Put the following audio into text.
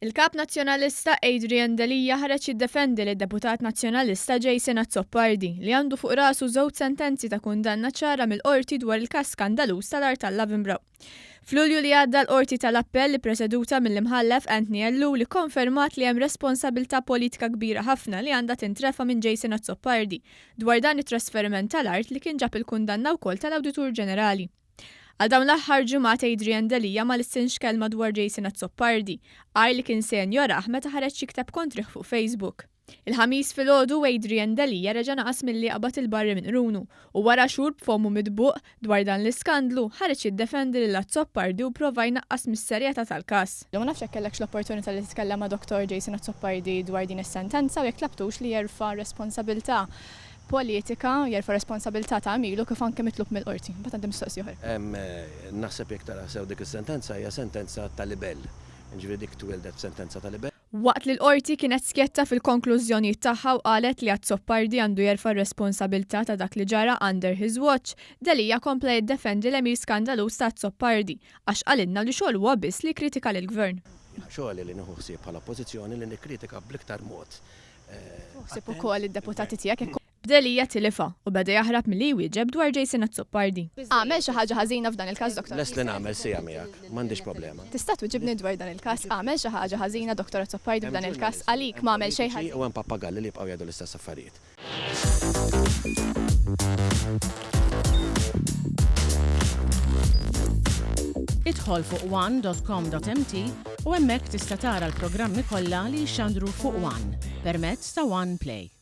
Il-Kap Nazzjonalista Adrian Delia ħareġ jiddefendi lid-Deputat Nazzjonalista Jason Azzopardi li għandu fuq rasu żewġ sentenzi ta' kundanna ċara mill-Qorti dwar il-każ skandaluż tal-art tal-Lavenbrough. F'Lulju li għadda l-Qorti tal-Appell ippreseduta mill-Imħallef Anthony Ellul ikkonfermat li hemm responsabilità politika kbira ħafna li għandha tintrefa' minn Jason Azzopardi dwar dan it-trasferiment tal-art li kien ġab il-kundanna wkoll tal-Awditur Ġenerali. Għal dawn l-aħħar ġimgħat Adrian Delia ma lissinx kelma dwar Jason Azzopardi, għajr li kien se jenjorah meta ħareġ jikteb kontrih fuq Facebook. Il-Ħamis filgħodu Adrian Delia reġa' naqas milli jaqbad il-barri minn qrunu u wara xhur b'fommu mitbuq dwar dan l-iskandlu, ħareġ jiddefendi lil Azzopardi u prova jnaqqas mis-serjetà tal-każ. Ma nafx jekk kellekx l-opportunità li titkellem ma' Dottor Jason Azzopardi dwar din is-sentenza u jekk tlabtux li jerfa' responsabilità politika, jerfa' responsabilità ta' għemilu kif anke mitlub mill-Qorti. Imbagħad għandi mistoqsija oħra. Naħseb jekk tara sew dik is-sentenza hija sentenza ta' libell. Jiġifieri dik twieldet b'sentenza ta' libell. Waqt li l-Qorti kienet skjetta fil-konklużjonijiet tagħha u qalet li Azzopardi għandu jerfa' r-responsabilità ta' dak li ġara under his watch, Delia kompla jiddefendi l-għemil skandaluż ta' Azzopardi għax qalilna li xogħlu huwa biss li jikkritika lill-Gvern. Jiena xogħli li nieħu ħsieb bħala Oppożizzjoni li nikkritika bl-iktar mod Ħsieb ukoll id-deputati tiegħek jekk. B'Delia tilifha u beda jaħrab milli jwieġeb dwar Jason Azzopardi. Għamel xi ħaġa ħażina f'dan il-każ Dottor? Lest li nagħmel siegħa miegħek, m'għandix problema. Tista' twiġibni dwar dan il-każ? Għamel xi ħaġa ħażina Dottor Azzopardi f'dan il-każ? Għalik m'għamel xejn ħażin. U hemm pappagalli li jibqgħu jgħidu l-istess affarijiet. Idħol fuq one.com.mt u hemmhekk tista' tara l-programmi kollha li jixxandru fuq One permezz ta' One Play.